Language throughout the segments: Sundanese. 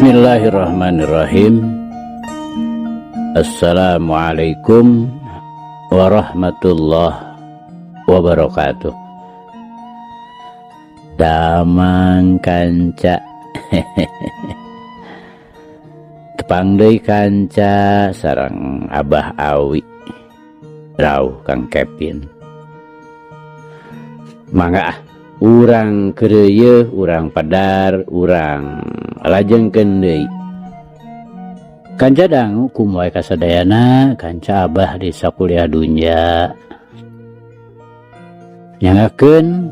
Bismillahirrahmanirrahim. Assalamualaikum warahmatullahi wabarakatuh. Damang kanca. Tepang deui kanca sareng Abah Awi. Rauh Kang Kevin. Mangga ah, urang keureuyeung, urang padar, urang lajengkeun deui. Kanca dangu kumaha kasadayana kanca Abah di sakuliah dunya. Nyangakeun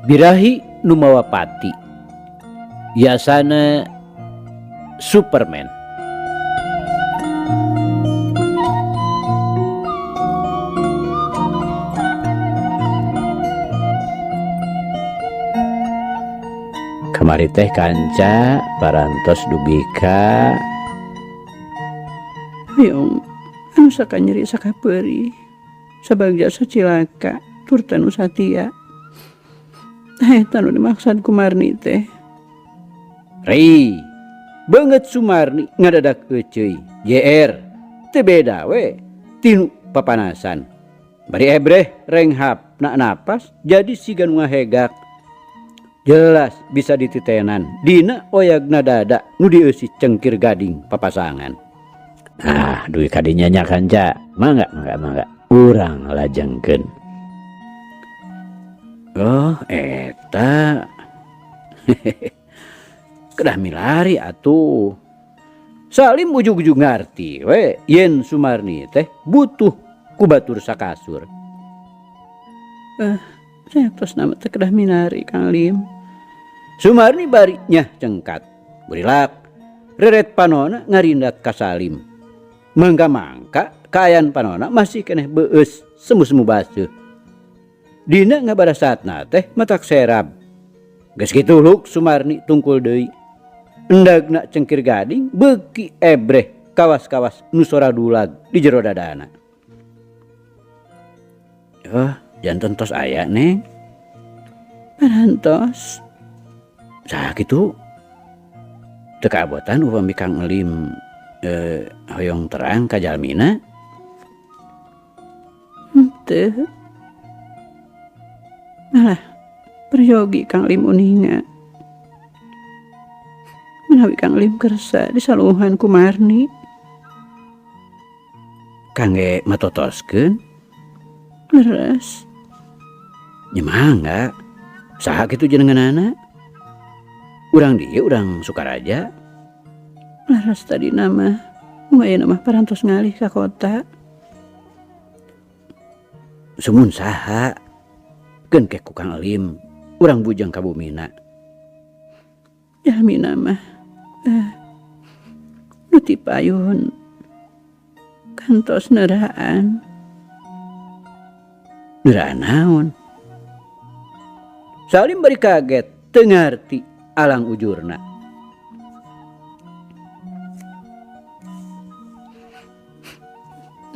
birahi nu mawa pati. Yasana Superman. Kamari teh kanca parantos dugi ka Hoyong anu sakanyeri sakapeurih sabagja sacilaka tur teu nu satia. Tah eta nu dimaksad ku Marni teh. Rei, beungeut Sumarni ngadadak euceuy. JR, teu beda we tinu papanasan. Bari ebreh renghap na napas jadi siga nu ngahegak. Jelas bisa dititenan dina oyagna dada nu dieusi cengkir gading papasangan. Ah, duit kadinya nya kanca. Mangga, mangga, mangga. Urang lajengkeun. Oh, eta. Kedah milari atuh. Salim ujug-ujug ngarti we yen Sumarni teh butuh ku batur sakasur. Saya tos nama teh kedah milari Kang Lim. Sumarni bari nyah cengkat. Burilak reret panona ngarindat ka Salim. Mangka-mangka kaayan panona masih keneh beueus semu-semu baseuh. Dina ngabarasatna teh matak serab. Geus kitu luk Sumarni tungkul deui. Endagna cengkir gading beuki ebreh kawas-kawas nu sora dulag di jero dadana. Oh, janten tos aya neng. Parantos. Saha kitu? Teu kaabotan upami Kang Elim hoyong terang ka jalmina? Henteu. Malah peryogi Kang Lim uninga. Menawi Kang Lim kersa disaluhan ku Marni. Kangge matotoskeun? Leres. Nya mangga. Saha kitu jenenganana? Urang dieu urang Sukaraja. Leres tadi nama. Mung ayeuna mah parantos ngalih ka kota. Sumun saha? Keun ke ku Kang Elim, urang bujeng ka bumina. Jalmina mah nu ti payun kantos neuraan. Neuraan naon? Salim bari kaget, teu ngarti alang ujurna.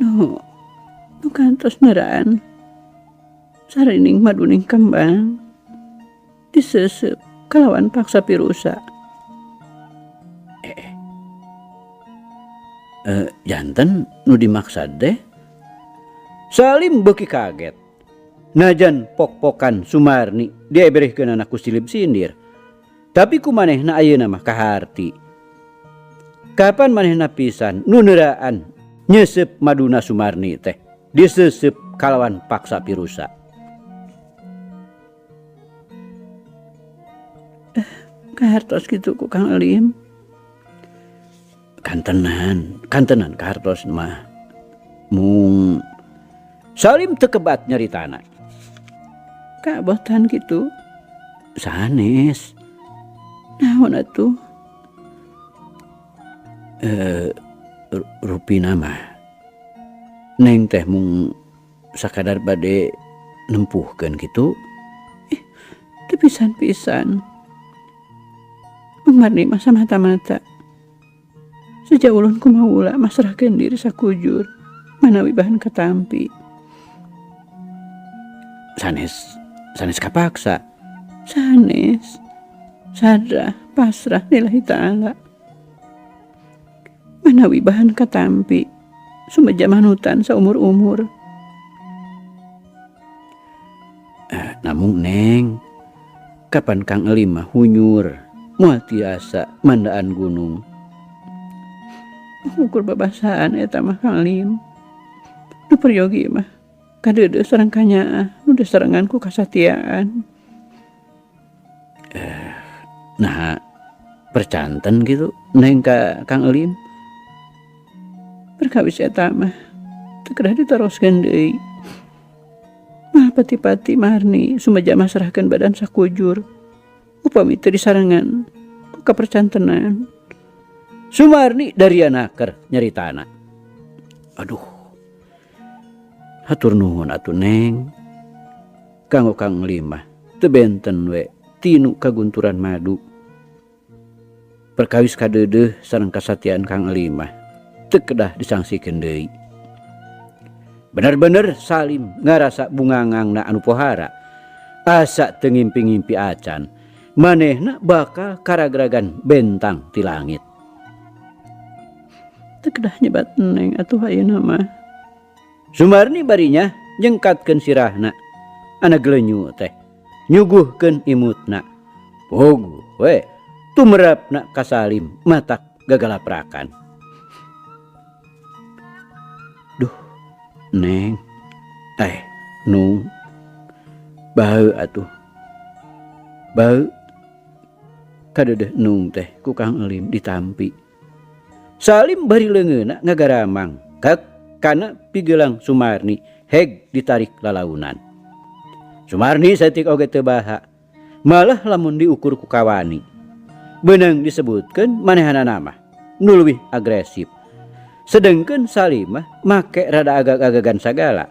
Nu kantos neuraan sarining maduning kembang disesep kalawan paksa pirusa. Janten nu dimaksad deh? Salim beuki kaget. Najan pok-pokan Sumarni dieberehkeun ku silib sindir. Tapi ku manehna ayeuna mah kaharti. Kapan manehna pisan nu neuraan nyeuseup maduna Sumarni teh diseseup kalawan paksa pirusa. Kahartos kitu ku Kang Elim. Kantenan, kantenan kahartos mah. Mung Salim teu kebat nyaritana. Kabotan kitu? Sanes. Naon atuh? Rupina mah neng teh mung sakadar bade nempuhkeun kitu. Teu pisan-pisan. Marni mah samata-mata. Sejak ulun kumaula masrahkeun diri sakujur manawi bahan katampi. Sanes, sanes kapaksa. Sanes. Sadrah pasrah lillahi ta'ala. Manawi bahan katampi sumaja manutan saumur-umur. Namung Neng, kapan Kang Elim mah hunyur moal tiasa mandaan gunung. Ukur babasaan eta mah Kang Elim. Nu peryogi mah kadeudeuh sareng kanyaah nu disarengan ku kasatiaan. Nah, percanten gitu Neng ka Kang Elim. Perkawis eta mah teu kedah ditaroskeun deui. Mah pati-pati Marni sumaja masrahkeun badan sakujur. Upami teu disarengan ku kapercantenan. Sumarni darianaker nyaritana. Aduh. Hatur nuhun atuh Neng. Kanggo Kang Elim mah teu benten we tinu kagunturan madu. Perkawis kadeudeuh sareng kasatiaan Kang Elim mah teu kedah disangsikeun deui. Bener-bener Salim ngarasa bungangangna anu pohara. Asa teu ngimpi-ngimpi acan, manehna bakal karagragan bentang ti langit. Teu kedah nyebat Neng atuh ayeuna mah. Sumarni barinya nyengkatkeun sirahna. Ana gelenyu teh nyuguhkeun imutna. Puguh we tumerapna ka Salim matak gagalaprakan. Duh, Neng, Nung, bau atuh, bau kadeudeung Nung teh ku Kang Elim ditampi. Salim bari leungeunna ngagaramang kek kana pigelang Sumarni heg ditarik lalaunan. Sumarni saeutik oge teu baha, malah lamun diukur ku kawani. Beunang disebutkeun manehanana mah nu leuwih agresif. Sedengkeun Salim mah make rada agag-agagan sagala.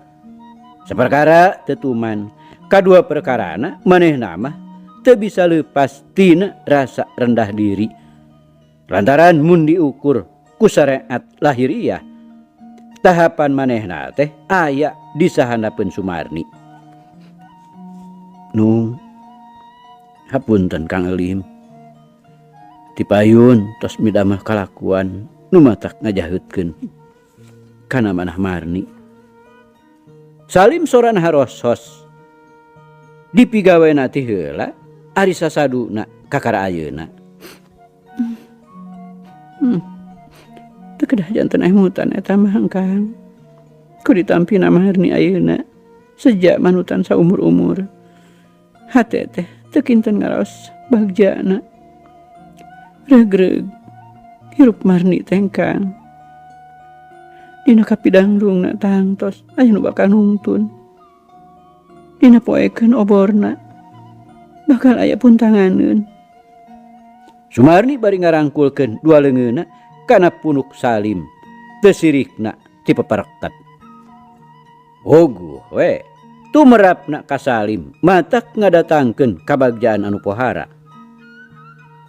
Saperkara tetuman, kadua perkarana manehna mah teu bisa leupas tina rasa rendah diri. Lantaran mun diukur ku syariat lahiriah, tahapan manehna teh aya di sahandapeun Sumarni. Nung, hapunten Kang Elim. Tipayun tos midamah kalakuan nu matak ngajaheutkeun kana manah Marni. Salim soran harosos. Dipigawena ti heula ari sasaduna kakara ayeuna. Teu kedah janten emutan eta mah Kang. Ku ditampina Marni ayeuna sejak manutan saumur-umur. Hate teh teu kinten ngaraos bagjana. Regreg hirup Marni teh Kang. Dina kapidangdungna tangtos aya nu bakal nungtun. Dina poekeun oborna bakal aya puntanganeun. Sumarni bari ngarangkulkeun dua leungeunna kana punuk Salim teu sirikna ti pepereket. Oguh we tumerapna ka Salim matak ngadatangkeun kabagjaan anu pohara.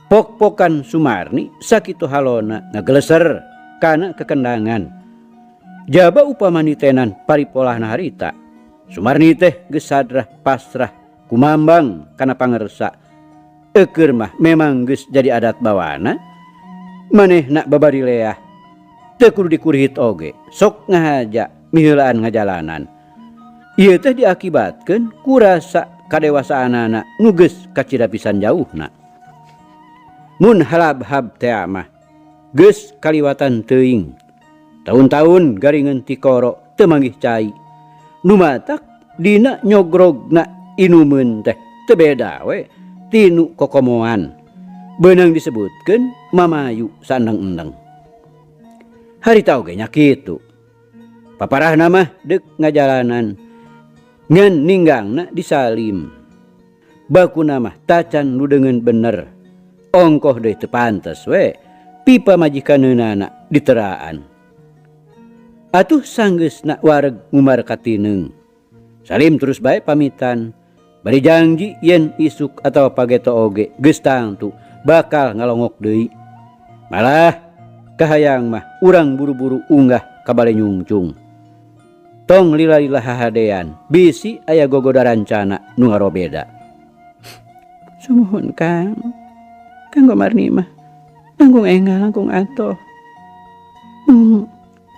Pok-pokan Sumarni sakitu halona ngageleser kana kekendangan. Jaba upama nitenan paripolahna harita, Sumarni teh geus sadrah pasrah kumambang kana pangersa. Eukeur mah memang geus jadi adat bawana. Manehna babari leah teu kudu dikurihit oge, sok ngahaja miheulaan ngajalanan. Ieu teh diakibatkeun ku rasa kadewasaanana nu geus kacida pisan jauhna. Mun halabhab teh mah geus kaliwatan teuing. Taun-taun garingeun tikoro teu manggih cai. Nu matak dina nyogrogna inumeun teh teu beda we tinu kokomoan. Beunang disebutkeun mamayu saendeng-endeng. Harita oge nya kitu. Paparahna mah deuk ngajalanan ngan ninggangna disalim. Bakuna mah tacan nu deungeun bener. Ongkoh deui teu pantes we pipa majikaneunana diteraan. Atuh sanggeusna wareg ngumar katineung. Salim terus bae pamitan. Bari janji yen isuk atawa pageto oge geus tangtu bakal ngalongok deui. Malah kahayang mah urang buru-buru unggah ka bale nyungcung. Tong lila-lila hahadean bisi aya gogoda rancana nu ngarobeda. Sumuhun Kang. Kanggo Marni mah langkung enggal langkung atoh.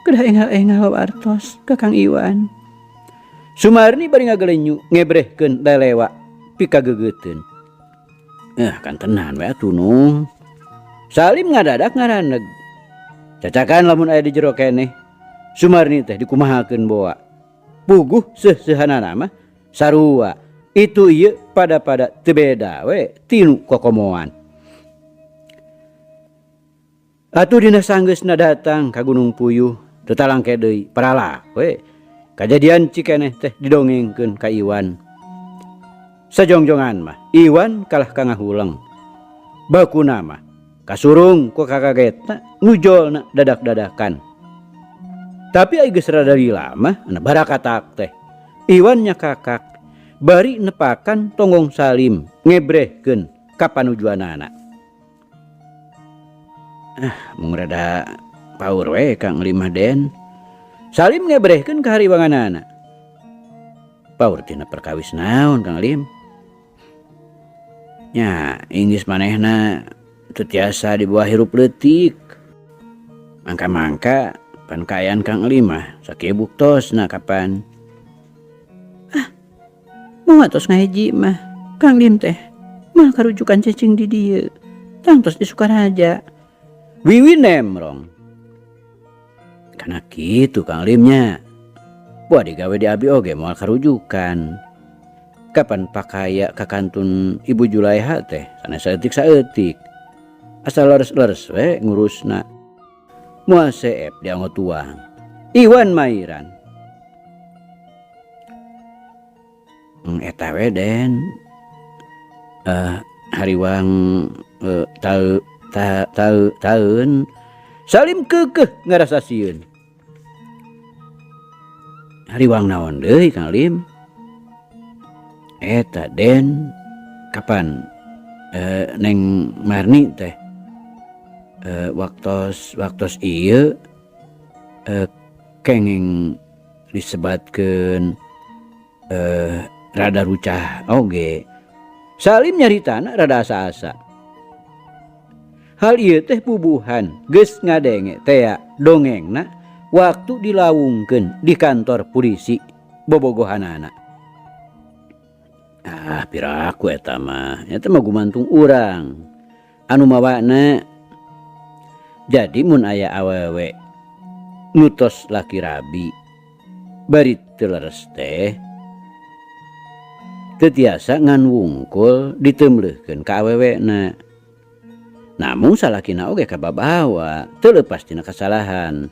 Kedah enggal-enggal wartos ka Kang Iwan. Sumarni bari ngagelenyu ngebrehkeun lelewa pikageugeuteuun. Kantenan we atuh nung. Salim ngadadak ngaraneg. Cacakan lamun aya di jero keneh. Sumarni teh dikumahakeun boa. Puguh seuh-seuhanana mah sarua. Itu ieu pada-pada teu beda we tinu kokomoan. Atuh dina sanggeusna datang ka Gunung Puyuh teu talangke deui paralak we. Kajadian Cikeneh teh didongengkeun ka Iwan. Sajongjongan mah Iwan kalah ka ngahuleng. Bakuna mah kasurung ku kakagetna nujolna dadak-dadakan. Tapi ai geus rada lila mah anu barakatak teh. Iwan nyakakak bari nepakan tonggong Salim ngebrehkeun ka panujuanana. Mung rada paur we Kang Limah Den. Salim ngebrehkeun ka hariwanganana. Paur tina perkawis naon Kang Lim? Nya inggis manehna teu tiasa di bawah hirup leutik. Mangka-mangka pan kaayaan Kang Lim mah sakieu buktosna kapan. Moal tos ngahiji mah Kang Lim teh moal karujukan cicing di dieu. Tangtos di Sukaraja. Wiwi nemrong. Kana kitu Kang Limnya. Buah digawe di abi oge moal karujukan. Kapan pakaya ka kantun Ibu Julaiha teh sanes saeutik-saeutik. Asal leres-leres we ngurusna. Moal seep dianggo tuang. Iwan Mairan. Eta we Den. Hariwang taeun. Salim keukeuh ngarasa sieun. Hariwang naon deui Kang Lim? Eta Den kapan Neng Marni teh waktos ieu kenging disebatkeun rada rucah oge. Salim nyaritana rada asa-asa. Hal ieu teh bubuhan geus ngadenge tea dongengna waktu dilawungkeun di kantor polisi bobogohanana. Piraku eta mah, eta mah gumantung urang anu mawana. Jadi mun aya awewe nutos laki rabi bari teu leres teh teu tiasa ngan wungkul diteumleuhkeun ka awewena. Namun salakina oge kababawa teu leupas tina kasalahan.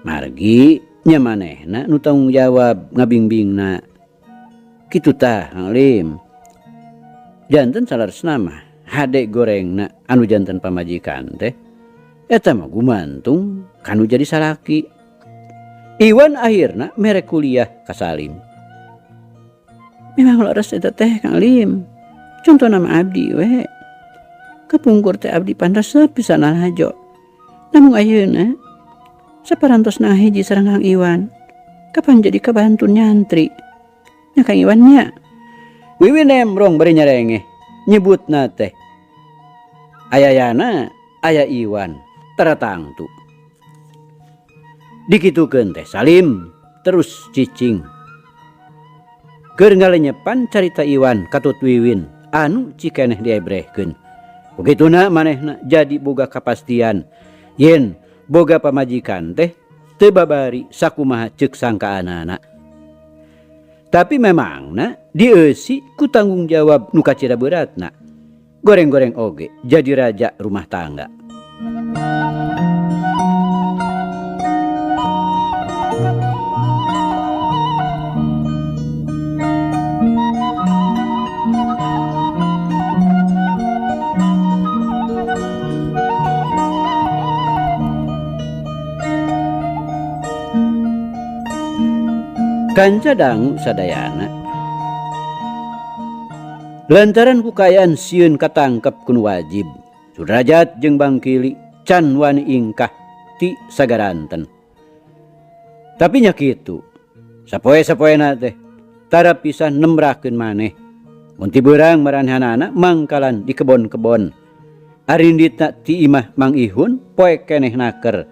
Margi nya manehna nu tanggung jawab ngabingbingna. Kitu tah Kang Lim. Janten saleresna mah hade gorengna anu janten pamajikan teh eta mah gumantung kanu jadi salaki. Iwan akhirna mere kuliah ka Salim. Memang leres eta teh Kang Lim. Contohna mah abdi we. Kapungkur teh abdi pan resep pisan lalajo. Namun ayeuna saparantosna hiji sareng Kang Iwan. Kapan jadi kabantu nyantri? Nya Kang Iwan nya. Wiwi nemrong bari nyarengeh nyebutna teh. Ayayana aya Iwan teratangtu. Dikitukeun teh Salim terus cicing. Keur ngalenyepan carita Iwan katut Wiwin anu cikeneh diebrehkeun. Begituna manehna jadi boga kapastian yen boga pamajikan teh teu babari sakumaha ceuk sangkaanana. Tapi memangna dieusi ku tanggung jawab nu kacida beratna. Goreng-goreng oge jadi raja rumah tangga. Kanca dangu sadayana. Lantaran kukayaan sieun katangkep kun wajib, Sudrajat jeung Bangkili can wani ingkah ti sagaranten. Tapi nya kitu, sapoe-sapoena teh tara pisan nembrakeun maneh. Mun ti beurang maranehanana mangkalan di kebon-kebon. Arinditna ti imah Mang Ihun poek keneh naker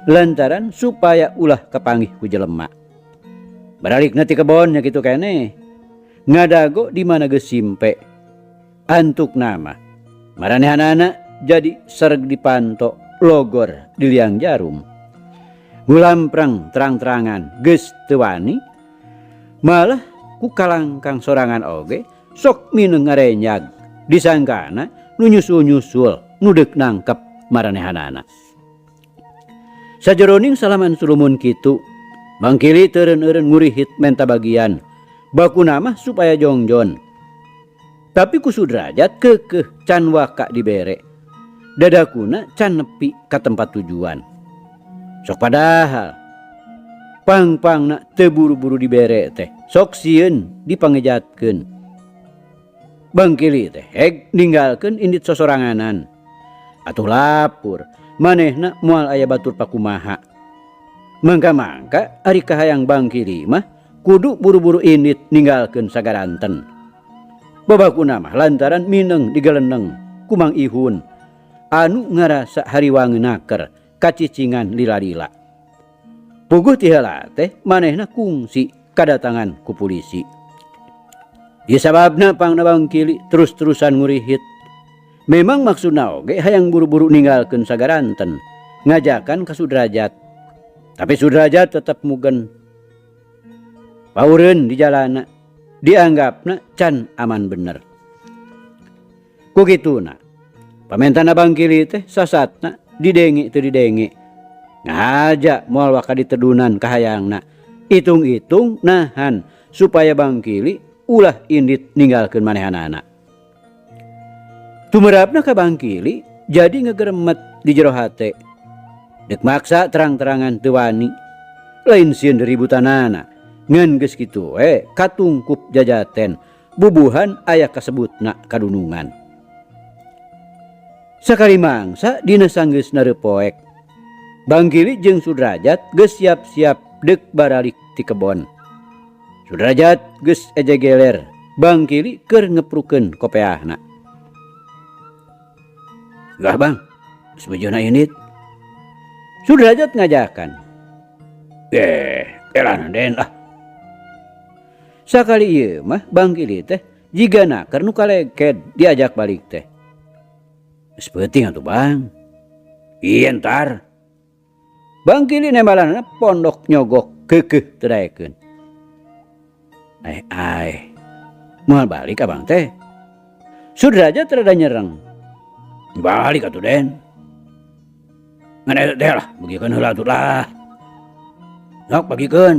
lantaran supaya ulah kapanggih ku jelema. Baralikna ti kebon nya kitu keneh. Ngadago di mana geus simpe. Antukna mah maranehanana jadi sereg dipanto logor di liang jarum. Ngulampreng terang-terangan geus teu wani malah ku kalangkang sorangan oge sok mineng ngarenyag disangkana nu nyusul-nyusul nu deuk nangkep maranehanana. Sajeroning salaman sulumun kitu, Bangkili teureun-eureun ngurihit menta bagian, bakuna mah supaya jongjon. Tapi ku Sudrajat keukeuh can waka dibere. Dadakuna can nepi ka tempat tujuan. Sok padahal pang-pangna teu buru-buru dibere teh, sok sieun dipangejatkeun. Bangkili teh heg ninggalkeun indit sosoranganan. Atuh lapur, manehna moal aya batur pakumaha. Mangka-mangka ari kahayang Bangkili mah kudu buru-buru indit ninggalkeun sagaranten. Babakuna mah lantaran mineng digeleneng ku Mang Ihun anu ngarasa hariwangeun naker kacicingan lila-lila. Puguh ti heula teh manehna kungsi kadatangan ku pulisi. Ieu sababna pangna Bangkili terus-terusan ngurihit. Memang maksudna oge hayang buru-buru ninggalkeun sagaranten, ngajakan ka Sudrajat. Tapi Sudrajat tetep mugen. Paureun di jalana, dianggapna can aman bener. Ku kituna, pamentana Bangkili teh sasatna didenge teu didenge. Ngahaja moal waka ditedunan kahayangna. Itung-itung nahan supaya Bangkili ulah indit ninggalkeun manehanana. Tumerapna ka Bangkili jadi ngegeremet di jero hate. Dek maksa terang-terangan teu wani. Lain sieun deributanana. Ngan geus kitu we katungkup jajaten bubuhan aya kasebutna kadunungan. Sakali mangsa dina sanggeusna reupoek. Bangkili jeung Sudrajat geus siap-siap deuk baralik ti kebon. Sudrajat geus ejegeler, Bangkili keur ngeprukeun kopeahna. Gah bang, geus bejana indit. Sudrajat ngajakan. Elah den lah. Sakali ieu mah Bangkili teh jiga naker nu kaleged diajak balik teh. Geus peuting atuh bang. Ieu entar. Bangkili nembalanana pondok nyogok keukeuh teu daekeun. Ai ai. Moal balik abang teh. Sudrajat rada nyereng. Balik atuh den. Ngan eta teh lah, bagikeun heula atuh lah. Sok bagikeun.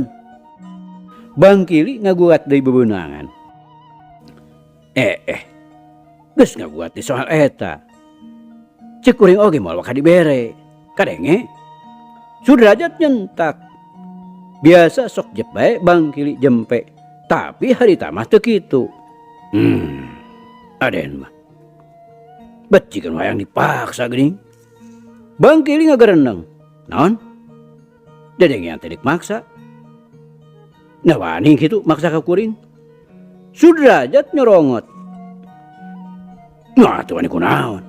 Bangkili ngaguat deui bebeunangan. Geus ngaguat di soal eta. Ceuk kuring oge moal waka dibere. Kadenge. Sudrajat nyentak. Biasa sok jep bae Bangkili jempe. Tapi harita mah teu kitu. Aden mah. Bet jika nu hayang dipaksa geuning. Bangkili ngagereneng. Naon? Dedengean teh deuk maksa. Nah wani kitu maksa ka kuring. Sudrajat nyorongot. Nah teu wani kunaon.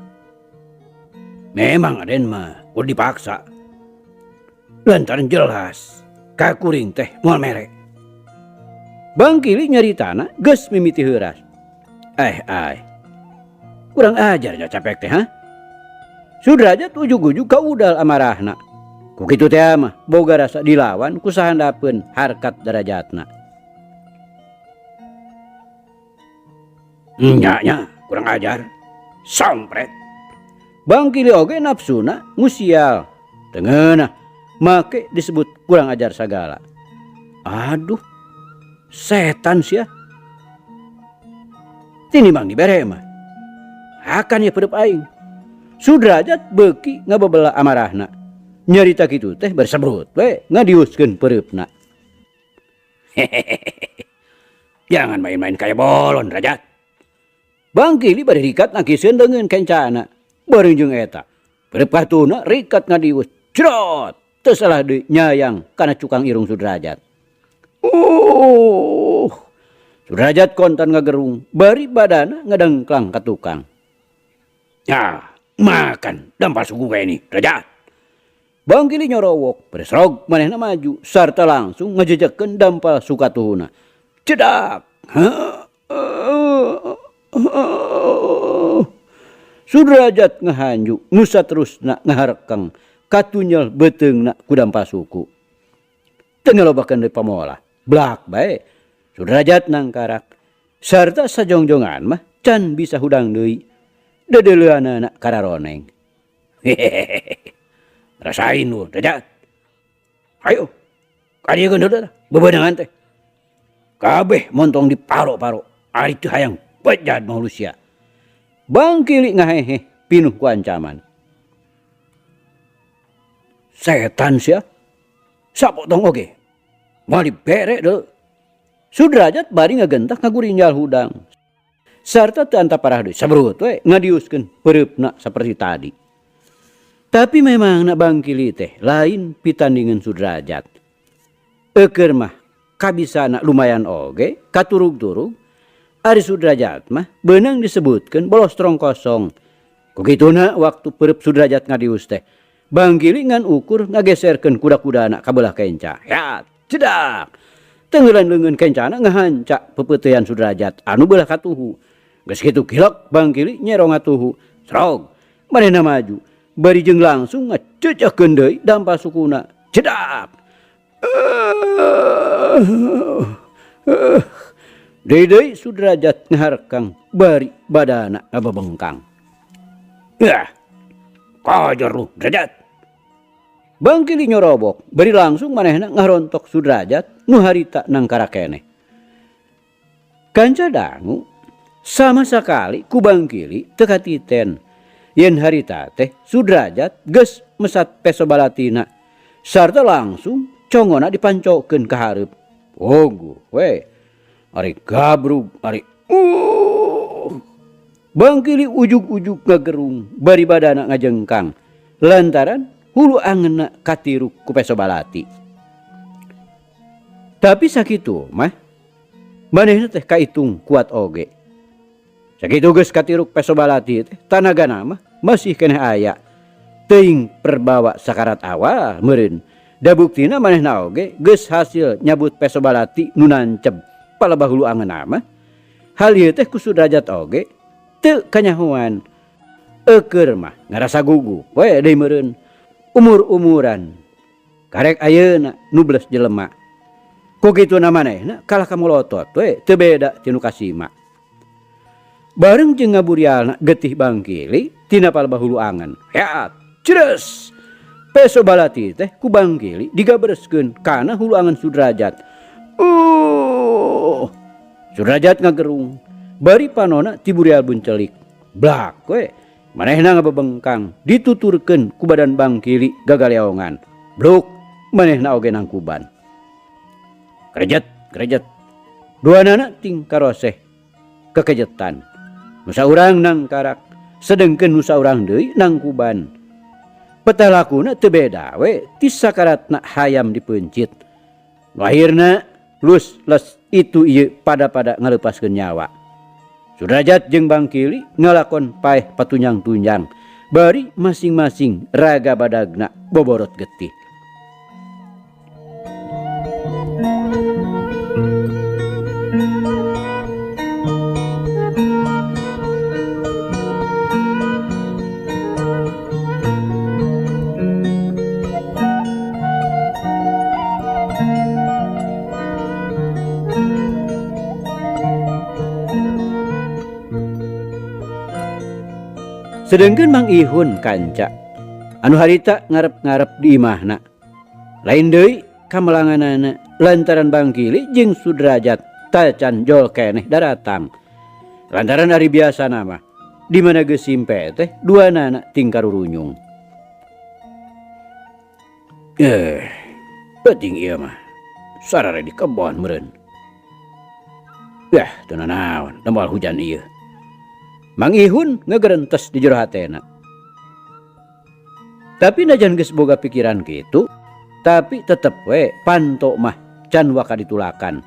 Memang aden mah kudu dipaksa. Lantaran jelas ka kuring teh moal mere. Bangkili nyaritana geus mimiti heuras. Ai. Kurang ajar nya capek teh ha. Sudrajat ujug-ujug ka udal amarahna. Ku kitu teh mah boga rasa dilawan ku sahandapeun harkat darajatna. Nya nya kurang ajar. Sompret. Bangkili oge nafsuna ngusial. Teu ngeunah make disebut kurang ajar sagala. Aduh. Setan sia. Tinimbang dibere mah. Akan ya pedep aing. Sudrajat beuki ngabebela amarahna. Nyarita kitu teh bersebrut we ngadiuskeun pereupna. Hehehe. Jangan main-main kaya bolon, Rajat. Bangkili bari rikat nakiseun deungeun kencana. Bareng jeung eta. Perep katuna rikat ngadius. Crot! Teu salah deui nyayang kana cukang irung Sudrajat. Sudrajat kontan ngagerung, bari badana ngadengklang ka tukang. Ya, makan dampal suku kayak ini, Derajat. Bangkili nyorowok, beresrog manehna maju sarta langsung ngajejekeun dampal sukatuhuna. Cedak. Sudrajat ngahanju nu saterusna ngaharekeng katunyel beuteungna ku dampal suku. Teu ngalobakeun deui pamolah, blak bae. Sudrajat nangkarak sarta sajongjongan mah can bisa hudang deui. Dedeleuanana kararoneng. Hehehe. Rasain lu, Derajat. Ayo. Kadiekeun heula tah, bebeunangan teh. Kabeh montong di paro-paro. Ari teu hayang bejad mah sia. Bangkili ngaheheh pinuh ku ancaman. Setan sia. Sapotong oge. Moal dibere deui. Sudrajat bari ngagentak ngagurinjal hudang. Sarta teu antaparah deui sabrut we ngadiuskeun peureupna saperti tadi. Tapi memang nak Bangkili teh lain pitandingan Sudrajat. Eukeur mah kabisana lumayan oge katurug-turug. Ari Sudrajat mah beunang disebutkeun bolostrong kosong. Ku kituna waktu peureub Sudrajat ngadius teh Bangkili ngan ukur ngageserkeun kuda-kudana ka beulah kenca. Ya, cedak. Tenggelan leungeun kencana ngahanca pepeutean Sudrajat anu beulah katuhu. Geus kitu kilek Bangkili nyero ngatuhu. Srog, manehna maju. Bari jeung langsung ngacecehkeun deui dampal sukuna. Cedak. Deui-deui Sudrajat ngaharekang bari badana ngabebengkang. Yah, kajar lu, Derajat. Bangkili nyorobok, bari langsung manehna ngarontok Sudrajat nu harita nangkara keneh. Kanca dangu sama sakali ku Bangkili teu katiten. Yen harita teh Sudrajat geus mesat peso balatina sarta langsung congona dipancokeun ka hareup. Oguh we, ari gabrug, ari Bangkili ujug-ujug ngagerung bari badana ngajengkang lantaran hulu angeunna katiruk ku peso balati. Tapi sakitu mah manehna teh kaitung kuat oge. Sakitu geus katiruk peso balati teh tanagana mah masih keneh aya. Teuing perbawa sakarat awal meureun. Da buktina manehna oge geus hasil nyabut peso balati nu nanceb palebah hulu angeunna mah. Hal ieu teh ku Sudrajat oge teu kanyahoan. Eukeur mah ngarasa gugup we deui meureun. Umur-umuran karek ayeuna nubles jelema. Ku kituna manehna kalah ka molotot we teu beda ti nu kasima. Bareng jeung ngaburialna getih Bangkili tina palebah hulu angen. Heat, cres. Peso balati teh ku Bangkili digabreskeun kana hulu angen Sudrajat. Sudrajat ngagerung. Bari panona tiburial buncelik. Blak we. Manehna ngabebengkang dituturkeun ku badan Bangkili gagaleongan. Bluk manehna oge nangkuban. Krejet, krejet. Duanana ting karoseh kekejetan. Nu saurang nangkarak, sedengkeun nu saurang deui nangkuban. Petah lakuna teu beda we ti sakaratna hayam dipeuncit. Nu akhirna lus les itu ieu pada-pada ngaleupaskeun nyawa. Sudrajat jeung Bangkili ngalakon paeh patunjang-tunjang, bari masing-masing raga badagna boborot getih. Sedengkeun Mang Ihun kanca anu harita ngarep-ngarep di imahna. Lain deui kamelanganana lantaran Bangkili jeung Sudrajat tacan jol keneh daratang. Lantaran ari biasana mah di mana geus simpe teh duanana ting karurunyung. Penting ieu mah sarare di kebon meureun. Yah, teu nanaon tembal hujan ieu. Mang Ihun ngegerentes di jero hatena. Tapi najan geus boga pikiran kitu, tapi tetep we panto mah can waka ditulakan.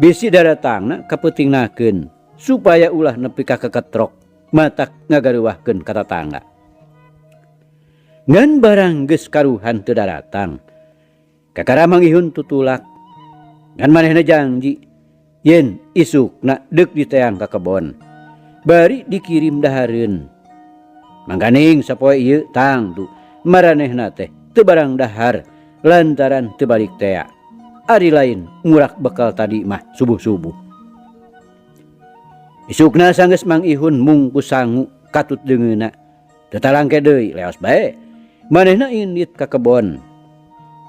Bisi daratangna kapeutingnakeun supaya ulah nepi ka keketrok Matak ngagareuwahkeun ka tatangga. Ngan barang geus karuhan teu daratang. Kakara Mang Ihun tutulak. Ngan manehna janji yen isukna deuk diteang ka kebon. Bari dikirim dahareun. Mangkaning sapoe ieu tangtu maranehna teh teu barang dahar lantaran teu balik tea. Ari lain ngurak bekal tadi mah subuh-subuh. Isukna sanggeus Mang Ihun mungkus sangu katut deungeunna. Teu talangke deui leos bae. Manehna indit ka kebon.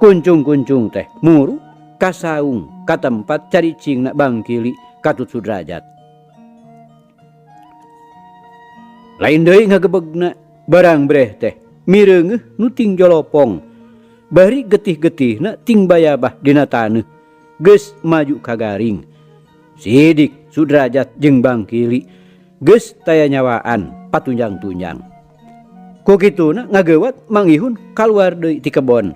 Kuncung-kuncung teh muru ka saung ka tempat caricingna Bangkili katut Sudrajat. Lain deui ngagebegna barang breh teh mireungeuh nu ting jolopong. Bari getih-getihna ting bayabah dina taneuh geus maju ka garing. Sidik Sudrajat jeung Bangkili geus taya nyawaan patunjang-tunjang. Ku kituna ngageuwat Mang Ihun kaluar deui ti kebon.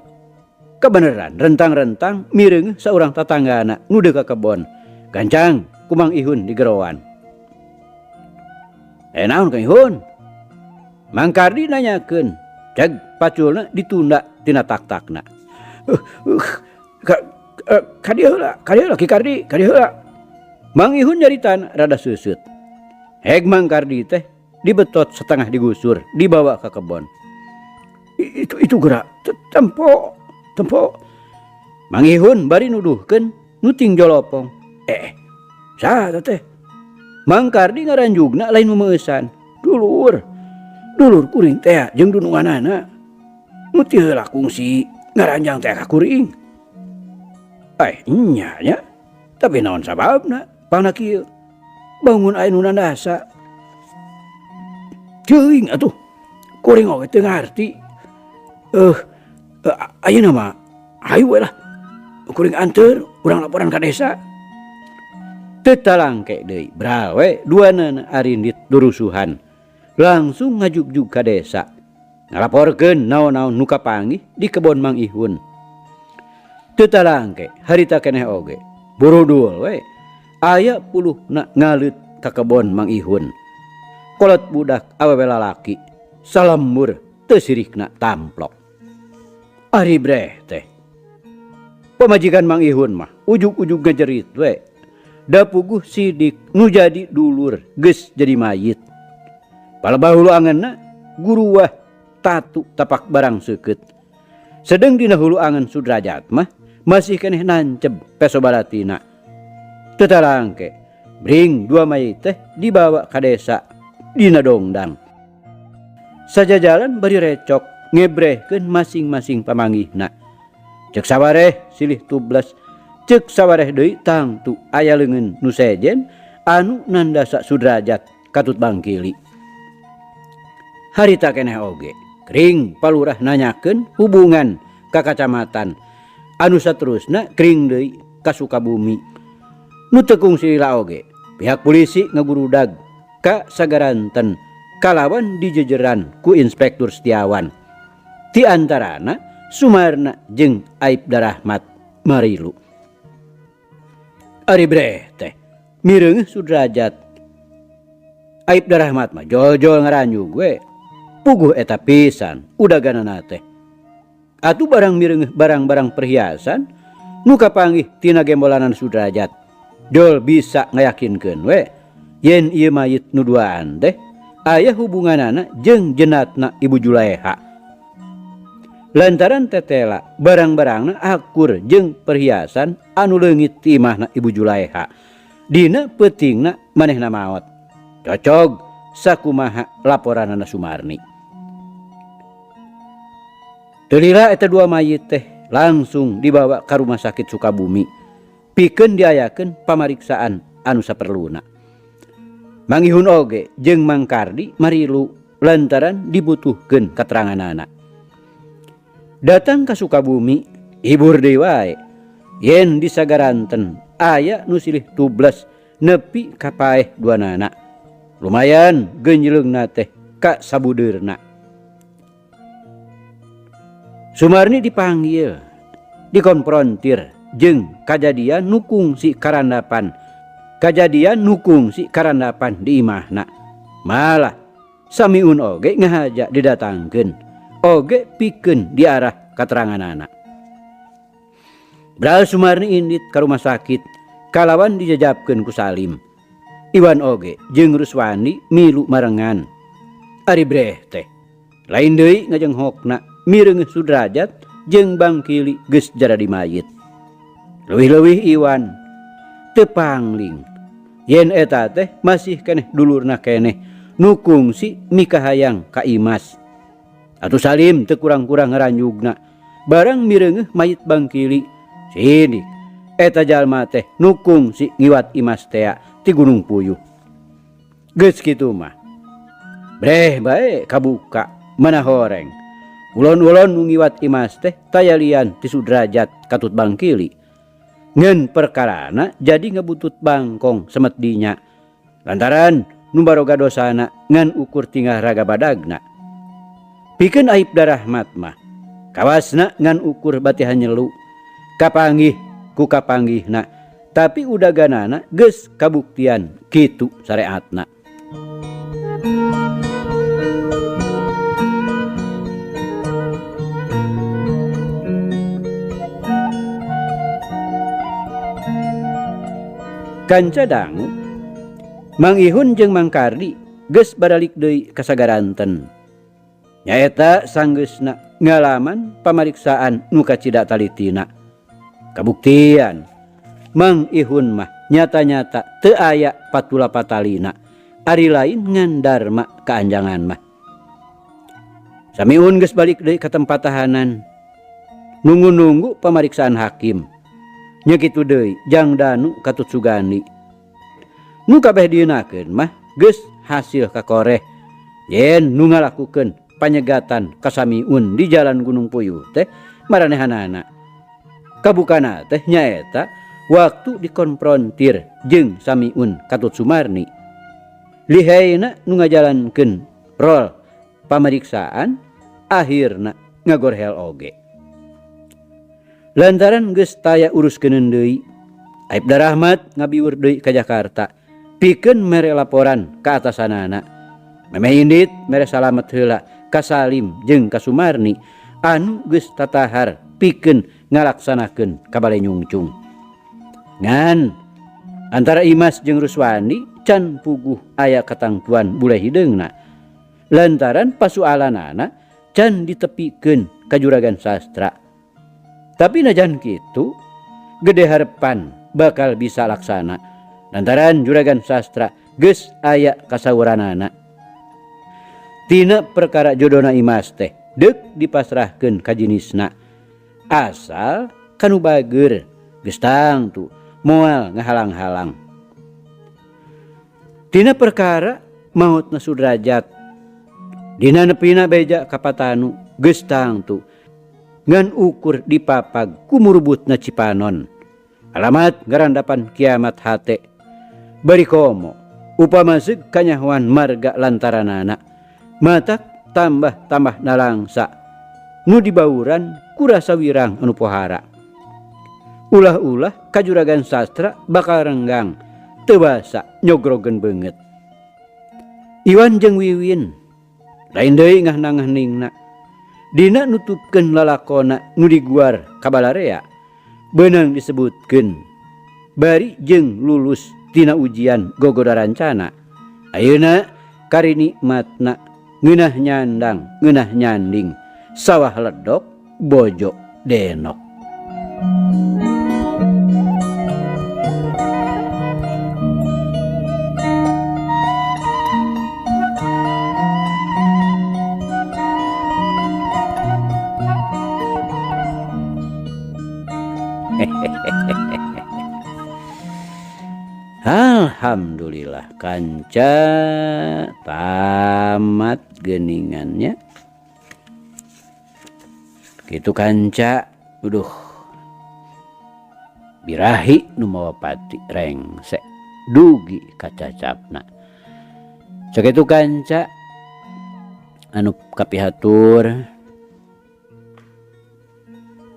Kebeneran rentang-rentang mireungeuh saurang tatanggana nu deuk ka kebon. Gancang ku Mang Ihun digeroan. Naon Kang Ihun? Mang Kardi nanyakeun, ceg paculna ditunda tina tak-takna. Ka dieu heula, ka dieu heula Ki Kardi, ka dieu heula. Mang Ihun nyaritan rada seuseut. Heg Mang Kardi teh dibetot setengah digusur, dibawa ke kebon. Itu gerak, tempo, tempo. Mang Ihun bari nuduhkeun nu ting jolopong. Saha teh? Mang Kardi ngaranjugna lain memeusan. Dulur, dulur kuring teh jeung dununganana. Nu ti heula kungsi ngaranjang teh ka kuring. Nya nya. Tapi naon sababna? Pangna kieu. Bangun aya nu nandasa. Teuing atuh. Kuring oge teu ngarti. Ayeuna mah hayu we lah. Kuring anteur urang laporan ka desa. Teu talangke deui brawe duanana arindit durusuhan. Langsung ngajugjug ka desa. Ngalaporkeun naon-naon nu kapanggih di kebon Mang Ihun. Teu talangke harita keneh oge. Burudul we. Aya puluhna ngaleut ka kebon Mang Ihun. Kolot budak awewe lalaki salembur teu sirikna tamplok. Ari breh teh. Pamajikan Mang Ihun mah ujug-ujug ngajerit we. Da puguh sidik nu jadi dulur geus jadi mayit. Palebah hulu angenna guruwah tatu tapak barang seukeut. Sedeng dina hulu angen Sudrajat mah masih keneh nanceb peso baratina. Teu talangke bring dua mayit teh dibawa ka desa dina dongdang. Sajajalan bari recok ngebrehkeun masing-masing pamanggihna. Cek sawareh silih tubles, cek sawareh deui tangtu aya leungeun nu sejen anu nandasa Sudrajat katut Bangkili. Harita keneh oge kring palurah nanyakeun hubungan ka kacamatan anu saterusna kring deui ka Sukabumi. Nu teu kungsi lila oge pihak polisi ngagurudag ka Sagaranten kalawan dijejeran ku Inspektur Setiawan. Ti antarana Sumarna jeung Aibda Rahmat Marilu. Ari breh teh mireungeuh Sudrajat. Aibda Rahmat mah jol-jol ngaranjug we. Puguh eta pisan udaganana teh. Atuh barang mireungeuh barang-barang perhiasan nu kapanggih tina gembolanan Sudrajat. Jol bisa ngayakinkeun we yen ieu mayit nu duaan teh aya hubunganana jeung jenatna Ibu Juleha. Lantaran tetela barang-barangna akur jeung perhiasan anu leungit ti imahna Ibu Juleha. Dina peutingna manehna maot. Cocog sakumaha laporanana Sumarni. Teu lila eta dua mayit teh langsung dibawa ka rumah sakit Sukabumi. Pikeun diayakeun pamariksaan anu saperluna. Mang Ihun oge jeung Mang Kardi marilu lantaran dibutuhkeun kateranganana. Datang ka Sukabumi hibur deui wae. Yen di Sagaranten aya nu silih tubles nepi ka paeh duanana. Lumayan genjleungna teh ka sabudeurna. Sumarni dipanggil, dikonfrontir jeung kajadian nu kungsi karandapan. Kajadian nu kungsi karandapan di imahna. Malah Samiun oge ngahaja didatangkeun oge pikeun diarah kateranganana. Bral Sumarni indit ka rumah sakit kalawan dijajabkeun ku Salim. Iwan oge jeung Ruswandi milu marengan. Ari Breh teh lain deui ngajenghokna mireungeuh Sudrajat jeung Bangkili geus jaradi mayit. Leuwih-leuwih Iwan teu pangling yen eta teh masih keneh dulurna keneh nu kungsi mikahayang ka Imas. Atuh Salim teu kurang-kurang ngaranjugna barang mireungeuh mayit Bangkili. Sidik eta jalma teh nu kungsi ngiwat Imas tea ti Gunung Puyuh. Geus kitu mah breh bae kabuka mana horeng. Ulon-ulon nu ngiwat Imas teh taya lian ti Sudrajat katut Bangkili. Ngan perkarana jadi ngebutut bangkong semet dinya. Lantaran nu baroga dosana ngan ukur tingah raga badagna. Pikeun Aibda Rahmat mah kawasna ngan ukur batihan nyelu. Kapanggih ku kapanggihna, tapi udaganana geus kabuktian kitu sareatna. Kanca dangu, Mang Ihun jeung Mang Kardi geus baralik deui ka Sagaranten. Nyaeta sanggeusna ngalaman pamariksaan nu kacida talitina. Kabuktian Mang Ihun mah nyata-nyata teu aya patula patalina, ari lain ngan darma kaanjangan mah. Samiun geus balik deui ka tempat tahanan. Nunggu-nunggu pamariksaan hakim. Nya kitu deui jang Danu katut Sugandi. Nu kabeh dieunakeun mah geus hasil kakoreh yen nu ngalakukeun panyegatan ka Samiun di jalan Gunung Puyuh teh maranehanana. Kabukana teh nyaeta waktu dikonfrontir jeung Samiun katut Sumarni. Liheina nu ngajalankeun rol pameriksaan akhirna ngagorhel oge. Lantaran geus taya uruskeun deui, Aibda Rahmat ngabiwur deui ka Jakarta pikeun mere laporan ka atasanana. Memeh indit mere salamet heula ka Salim jeung ka Sumarni anu geus tatahar pikeun ngalaksanakeun ka Bale Nyungcung. Ngan antara Imas jeung Ruswandi can puguh aya katangtuan buleh hideungna. Lantaran pasualanana can ditepikeun ka juragan sastra. Tapi najan kitu gede harepan bakal bisa laksana lantaran juragan sastra geus aya kasawuranana. Tina perkara jodona Imas teh deuk dipasrahkeun ka jinisna asal kanu bager geus tangtu moal ngahalang-halang. Tina perkara mautna Sudrajat dina nepina beja ka Patanu geus tangtu ngan ukur dipapag kumurubutna Cipanon. Alamat ngarandapan kiamat hate. Bari komo upama seug kanyahoan marga lantaranana matak tambah-tambah nalangsa nu dibauran kurasa wirang anu pohara. Ulah-ulah kajuragan sastra bakal renggang teu basa nyogrogeun beungeut. Iwan jeung Wiwin lain deui ngahnang-ngahningna dina nutupkeun lalakona nu diguar ka balarea beunang disebutkeun bari jeung lulus tina ujian gogoda rancana. Ayeuna karinikmatna ngeunah nyandang ngeunah nyanding sawah ledok bojo denok. Alhamdulillah kanca tamat geningannya. Kitu kanca, uduh birahi nu mawa pati rengse dugi kacacapna. Sakitu kanca anu kapihatur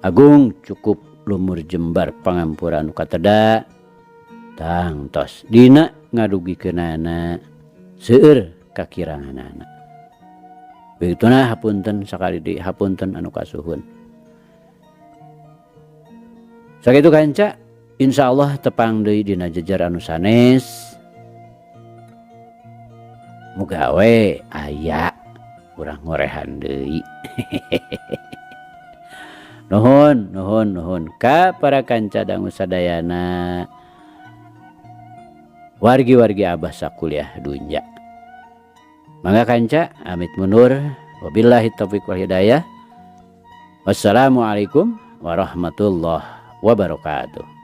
agung cukup lumur jembar pangampura anu kateda tangtos dina ngadugikeunana seueur kakiranganana. Begituna hapunten sakali deui, hapunten anu kasuhun. Sakitu kanca, insyaallah tepang deui dina jejer anu sanes. Muga we aya urang ngorehan deui. Nuhun, nuhun, nuhun ka para kanca dangu sadayana, wargi-wargi Abah sakuliah dunya. Mangga kanca, amit mundur. Wabillahi taufiq wal hidayah. Wassalamualaikum warahmatullahi wabarakatuh.